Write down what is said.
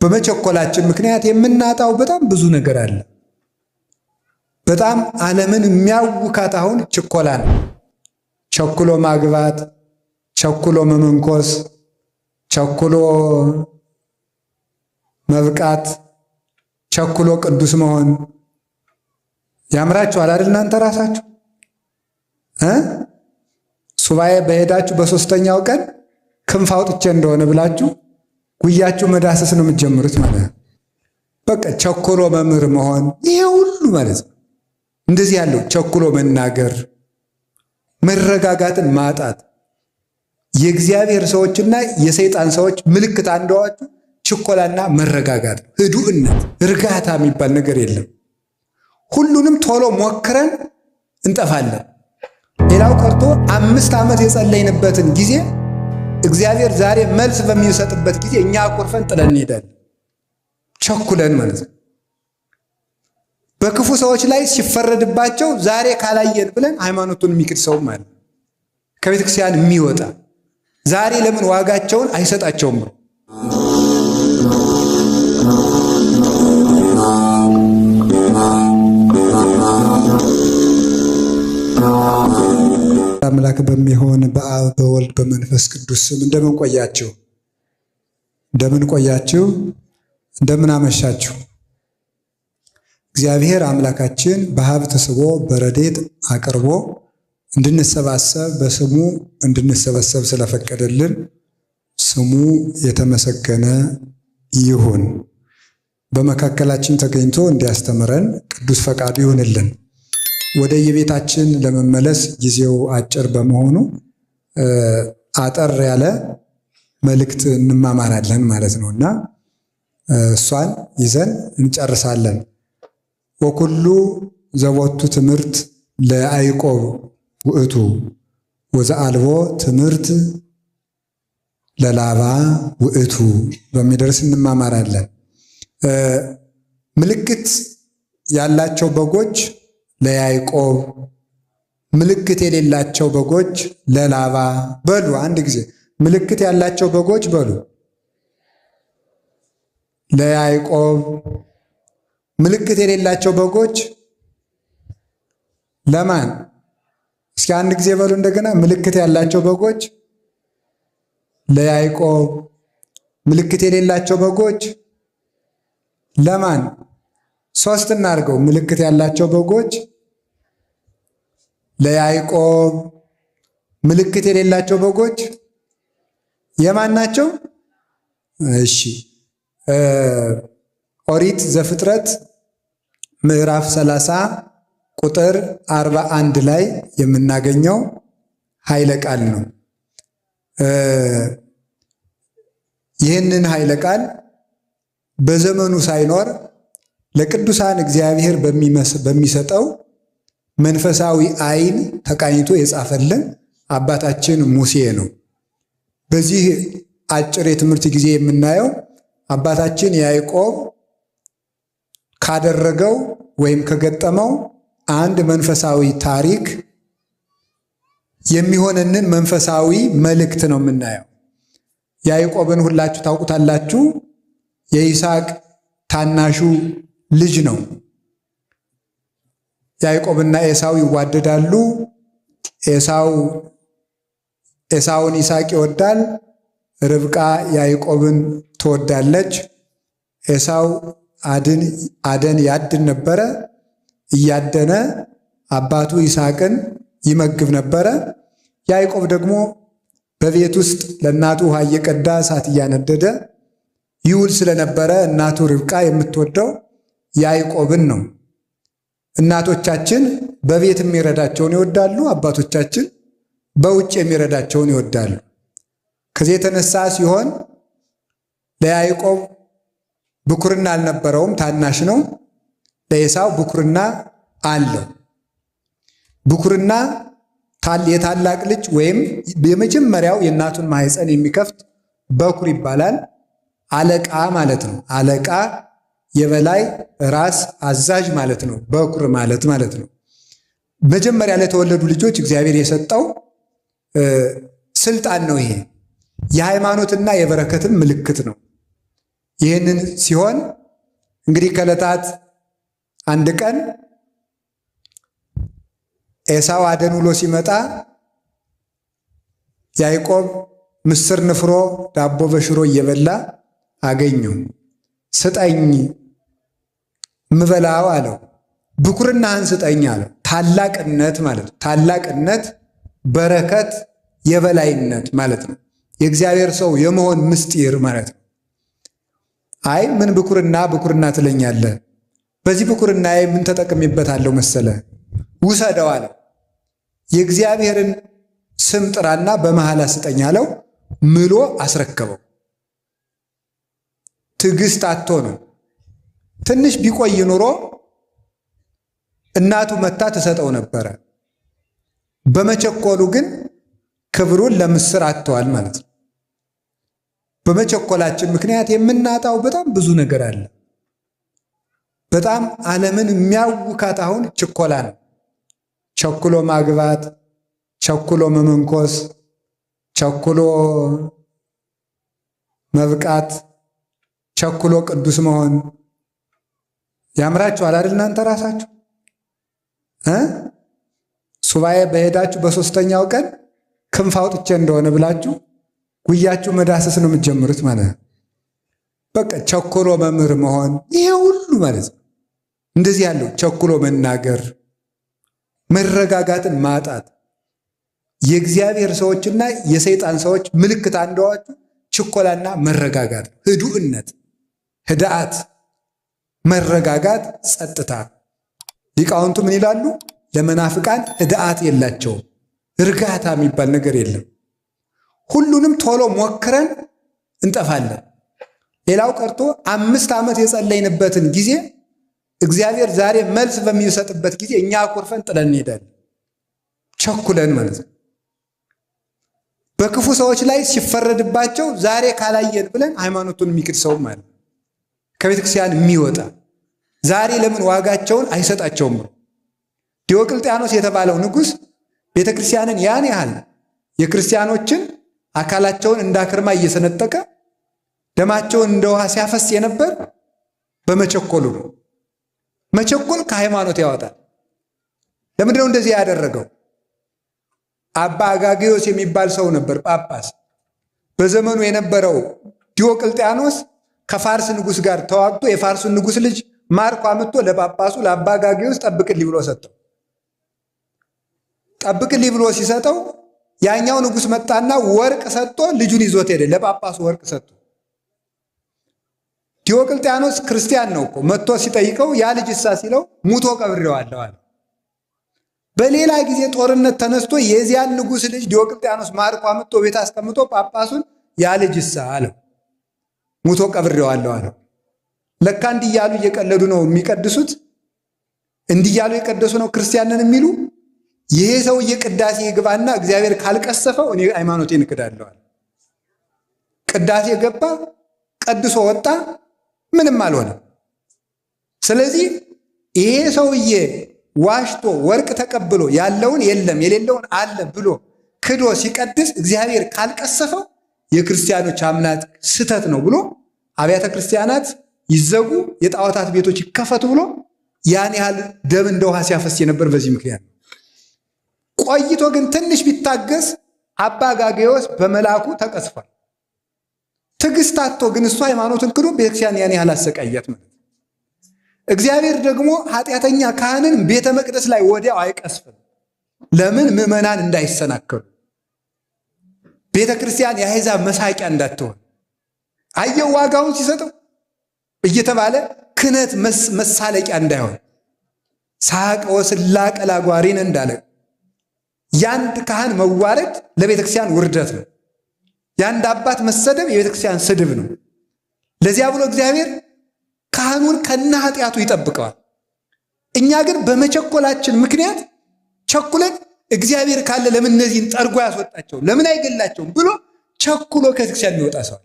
በመቸኮላችን ምክንያት የምናጣው በጣም ብዙ ነገር አለ። በጣም ዓለምን የሚያውካት አሁን ችኮላ ነው። ቸኩሎ ማግባት፣ ቸኩሎ መመንኮስ፣ ቸኩሎ መብቃት፣ ቸኩሎ ቅዱስ መሆን ያምራችኋል አይደል? እናንተ ራሳችሁ እ ሱባኤ በሄዳችሁ በሶስተኛው ቀን ክንፍ አውጥቼ እንደሆነ ብላችሁ ጉያችሁ መዳሰስ ነው የምትጀምሩት ማለት ነው። በቃ ቸኩሎ መምህር መሆን ይሄ ሁሉ ማለት ነው። እንደዚህ ያለው ቸኩሎ መናገር፣ መረጋጋትን ማጣት የእግዚአብሔር ሰዎችና የሰይጣን ሰዎች ምልክት አንደዋችሁ ችኮላና መረጋጋት፣ ህዱእነት፣ እርጋታ የሚባል ነገር የለም። ሁሉንም ቶሎ ሞክረን እንጠፋለን። ሌላው ቀርቶ 5 ዓመት የጸለይንበትን ጊዜ እግዚአብሔር ዛሬ መልስ በሚሰጥበት ጊዜ እኛ አኩርፈን ጥለን እንሄዳለን። ቸኩለን ማለት ነው። በክፉ ሰዎች ላይ ሲፈረድባቸው ዛሬ ካላየን ብለን ሃይማኖቱን የሚክድ ሰው ማለት ከቤተ ክርስቲያን የሚወጣ ዛሬ ለምን ዋጋቸውን አይሰጣቸውም ነው። አምላክ በሚሆን በአብ በወልድ በመንፈስ ቅዱስ ስም እንደምን ቆያችሁ? እንደምን ቆያችሁ? እንደምን አመሻችሁ? እግዚአብሔር አምላካችን በሀብት ስቦ በረድኤት አቅርቦ እንድንሰባሰብ በስሙ እንድንሰበሰብ ስለፈቀደልን ስሙ የተመሰገነ ይሁን። በመካከላችን ተገኝቶ እንዲያስተምረን ቅዱስ ፈቃዱ ይሁንልን። ወደ የቤታችን ለመመለስ ጊዜው አጭር በመሆኑ አጠር ያለ መልእክት እንማማራለን ማለት ነው እና እሷን ይዘን እንጨርሳለን። ወኩሉ ዘቦቱ ትምህርት ለያዕቆብ ውእቱ ወዘአልቦ ትምህርት ለላባ ውእቱ በሚደርስ እንማማራለን። ምልክት ያላቸው በጎች ለያዕቆብ፣ ምልክት የሌላቸው በጎች ለላባ በሉ። አንድ ጊዜ ምልክት ያላቸው በጎች በሉ ለያዕቆብ፣ ምልክት የሌላቸው በጎች ለማን? እስኪ አንድ ጊዜ በሉ እንደገና። ምልክት ያላቸው በጎች ለያዕቆብ፣ ምልክት የሌላቸው በጎች ለማን? ሶስት እናድርገው። ምልክት ያላቸው በጎች ለያዕቆብ፣ ምልክት የሌላቸው በጎች የማን ናቸው? እሺ ኦሪት ዘፍጥረት ምዕራፍ 30 ቁጥር 41 ላይ የምናገኘው ኃይለ ቃል ነው። ይህንን ኃይለ ቃል በዘመኑ ሳይኖር ለቅዱሳን እግዚአብሔር በሚሰጠው መንፈሳዊ ዓይን ተቃኝቶ የጻፈልን አባታችን ሙሴ ነው። በዚህ አጭር የትምህርት ጊዜ የምናየው አባታችን ያዕቆብ ካደረገው ወይም ከገጠመው አንድ መንፈሳዊ ታሪክ የሚሆነንን መንፈሳዊ መልእክት ነው የምናየው። ያዕቆብን ሁላችሁ ታውቁታላችሁ። የይስሐቅ ታናሹ ልጅ ነው። ያዕቆብና ኤሳው ይዋደዳሉ። ኤሳው ኤሳውን ይስሐቅ ይወዳል። ርብቃ ያዕቆብን ትወዳለች። ኤሳው አድን አደን ያድን ነበረ። እያደነ አባቱ ይስሐቅን ይመግብ ነበረ። ያዕቆብ ደግሞ በቤት ውስጥ ለእናቱ ውሃ እየቀዳ እሳት እያነደደ ይውል ስለነበረ እናቱ ርብቃ የምትወደው ያዕቆብን ነው። እናቶቻችን በቤት የሚረዳቸውን ይወዳሉ፣ አባቶቻችን በውጭ የሚረዳቸውን ይወዳሉ። ከዚህ የተነሳ ሲሆን ለያዕቆብ ብኩርና አልነበረውም፣ ታናሽ ነው። ለኤሳው ብኩርና አለው። ብኩርና የታላቅ ልጅ ወይም የመጀመሪያው የእናቱን ማህፀን የሚከፍት በኩር ይባላል። አለቃ ማለት ነው። አለቃ፣ የበላይ፣ ራስ፣ አዛዥ ማለት ነው። በኩር ማለት ማለት ነው። መጀመሪያ ለተወለዱ ልጆች እግዚአብሔር የሰጠው ስልጣን ነው። ይሄ የሃይማኖትና የበረከትም ምልክት ነው። ይህንን ሲሆን እንግዲህ ከዕለታት አንድ ቀን ኤሳው አደን ውሎ ሲመጣ ያዕቆብ ምስር ንፍሮ ዳቦ በሽሮ እየበላ አገኘው። ስጠኝ ምበላው አለው። ብኩርናህን ስጠኝ አለው። ታላቅነት ማለት ነው። ታላቅነት፣ በረከት፣ የበላይነት ማለት ነው። የእግዚአብሔር ሰው የመሆን ምስጢር ማለት ነው። አይ ምን ብኩርና ብኩርና ትለኛለህ? በዚህ ብኩርናዬ ምን ተጠቅሜበታለሁ መሰለ? ውሰደው አለው። የእግዚአብሔርን ስም ጥራና በመሐላ ስጠኝ አለው። ምሎ አስረከበው። ትዕግስት አጥቶ ነው። ትንሽ ቢቆይ ኑሮ እናቱ መታ ትሰጠው ነበረ። በመቸኮሉ ግን ክብሩን ለምስር አጥተዋል ማለት ነው። በመቸኮላችን ምክንያት የምናጣው በጣም ብዙ ነገር አለ። በጣም ዓለምን የሚያውካት አሁን ችኮላ ነው። ቸኩሎ ማግባት፣ ቸኩሎ መመንኮስ፣ ቸኩሎ መብቃት፣ ቸኩሎ ቅዱስ መሆን ያምራችኋል አይደል? እናንተ ራሳችሁ እ ሱባኤ በሄዳችሁ በሶስተኛው ቀን ክንፍ አውጥቼ እንደሆነ ብላችሁ ጉያችሁ መዳሰስ ነው የምትጀምሩት ማለት ነው። በቃ ቸኩሎ መምህር መሆን ይሄ ሁሉ ማለት ነው። እንደዚህ ያለው ቸኩሎ መናገር፣ መረጋጋትን ማጣት የእግዚአብሔር ሰዎችና የሰይጣን ሰዎች ምልክት አንዷቹ ችኮላና መረጋጋት ነው። ህዱእነት፣ ህድአት፣ መረጋጋት፣ ጸጥታ። ሊቃውንቱ ምን ይላሉ? ለመናፍቃን ህድአት የላቸውም፣ እርጋታ የሚባል ነገር የለም። ሁሉንም ቶሎ ሞክረን እንጠፋለን። ሌላው ቀርቶ 5 ዓመት የጸለይንበትን ጊዜ እግዚአብሔር ዛሬ መልስ በሚሰጥበት ጊዜ እኛ አኩርፈን ጥለን እንሄዳለን። ቸኩለን ማለት ነው። በክፉ ሰዎች ላይ ሲፈረድባቸው ዛሬ ካላየን ብለን ሃይማኖቱን የሚክድ ሰው ማለት ከቤተ ክርስቲያን የሚወጣ ዛሬ ለምን ዋጋቸውን አይሰጣቸውም ነው። ዲዮቅልጥያኖስ የተባለው ንጉሥ ቤተ ክርስቲያንን ያን ያህል የክርስቲያኖችን አካላቸውን እንዳክርማ እየሰነጠቀ ደማቸውን እንደ ውሃ ሲያፈስ የነበር በመቸኮሉ ነው። መቸኮል ከሃይማኖት ያወጣል። ለምንድነው እንደዚህ ያደረገው? አባ አጋጌዮስ የሚባል ሰው ነበር፣ ጳጳስ። በዘመኑ የነበረው ዲዮቅልጥያኖስ ከፋርስ ንጉሥ ጋር ተዋግቶ የፋርሱን ንጉሥ ልጅ ማርኮ አምጥቶ ለጳጳሱ ለአባ አጋጌዮስ ጠብቅልኝ ብሎ ሰጠው። ጠብቅልኝ ብሎ ሲሰጠው ያኛው ንጉሥ መጣና ወርቅ ሰጥቶ ልጁን ይዞት ሄደ። ለጳጳሱ ወርቅ ሰጥቶ ዲዮቅልጥያኖስ ክርስቲያን ነው እኮ መጥቶ ሲጠይቀው ያ ልጅ እሳ ሲለው ሙቶ ቀብሬዋለሁ አለ። በሌላ ጊዜ ጦርነት ተነስቶ የዚያን ንጉሥ ልጅ ዲዮቅልጥያኖስ ማርኮ አምጥቶ ቤት አስቀምጦ ጳጳሱን ያ ልጅ እሳ አለው። ሙቶ ቀብሬዋለሁ አለው። ለካ እንዲህ እያሉ እየቀለዱ ነው የሚቀድሱት፣ እንዲህ እያሉ የቀደሱ ነው ክርስቲያንን የሚሉ። ይሄ ሰውዬ ቅዳሴ ይግባና እግዚአብሔር ካልቀሰፈው እኔ ሃይማኖቴን እክዳለሁ አለ። ቅዳሴ ገባ፣ ቀድሶ ወጣ፣ ምንም አልሆነም። ስለዚህ ይሄ ሰውዬ ዋሽቶ ወርቅ ተቀብሎ ያለውን የለም የሌለውን አለ ብሎ ክዶ ሲቀድስ እግዚአብሔር ካልቀሰፈው የክርስቲያኖች አምናት ስተት ነው ብሎ አብያተ ክርስቲያናት ይዘጉ፣ የጣዖታት ቤቶች ይከፈቱ ብሎ ያን ያህል ደም እንደ ውሃ ሲያፈስ የነበር በዚህ ምክንያት ነው። ቆይቶ ግን ትንሽ ቢታገስ አባ ጋጌዎስ በመልአኩ ተቀስፏል። ትዕግስት አጥቶ ግን እሱ ሃይማኖትን ክዶ ቤተክርስቲያን ያን ያህል አሰቃያት ማለት ነው። እግዚአብሔር ደግሞ ኃጢአተኛ ካህንን ቤተ መቅደስ ላይ ወዲያው አይቀስፍም። ለምን? ምዕመናን እንዳይሰናከሉ፣ ቤተ ክርስቲያን የአሕዛብ መሳቂያ እንዳትሆን። አየው ዋጋውን ሲሰጠው እየተባለ ክህነት መሳለቂያ እንዳይሆን፣ ሳቀ ወስላቀ ላጓሪን እንዳለ የአንድ ካህን መዋረድ ለቤተ ክርስቲያን ውርደት ነው። የአንድ አባት መሰደብ የቤተ ክርስቲያን ስድብ ነው። ለዚያ ብሎ እግዚአብሔር ካህኑን ከነ ኃጢአቱ ይጠብቀዋል። እኛ ግን በመቸኮላችን ምክንያት ቸኩለን እግዚአብሔር ካለ ለምን እነዚህን ጠርጎ ያስወጣቸው ለምን አይገላቸውም ብሎ ቸኩሎ ከቤተክርስቲያን የሚወጣ ሰዋል።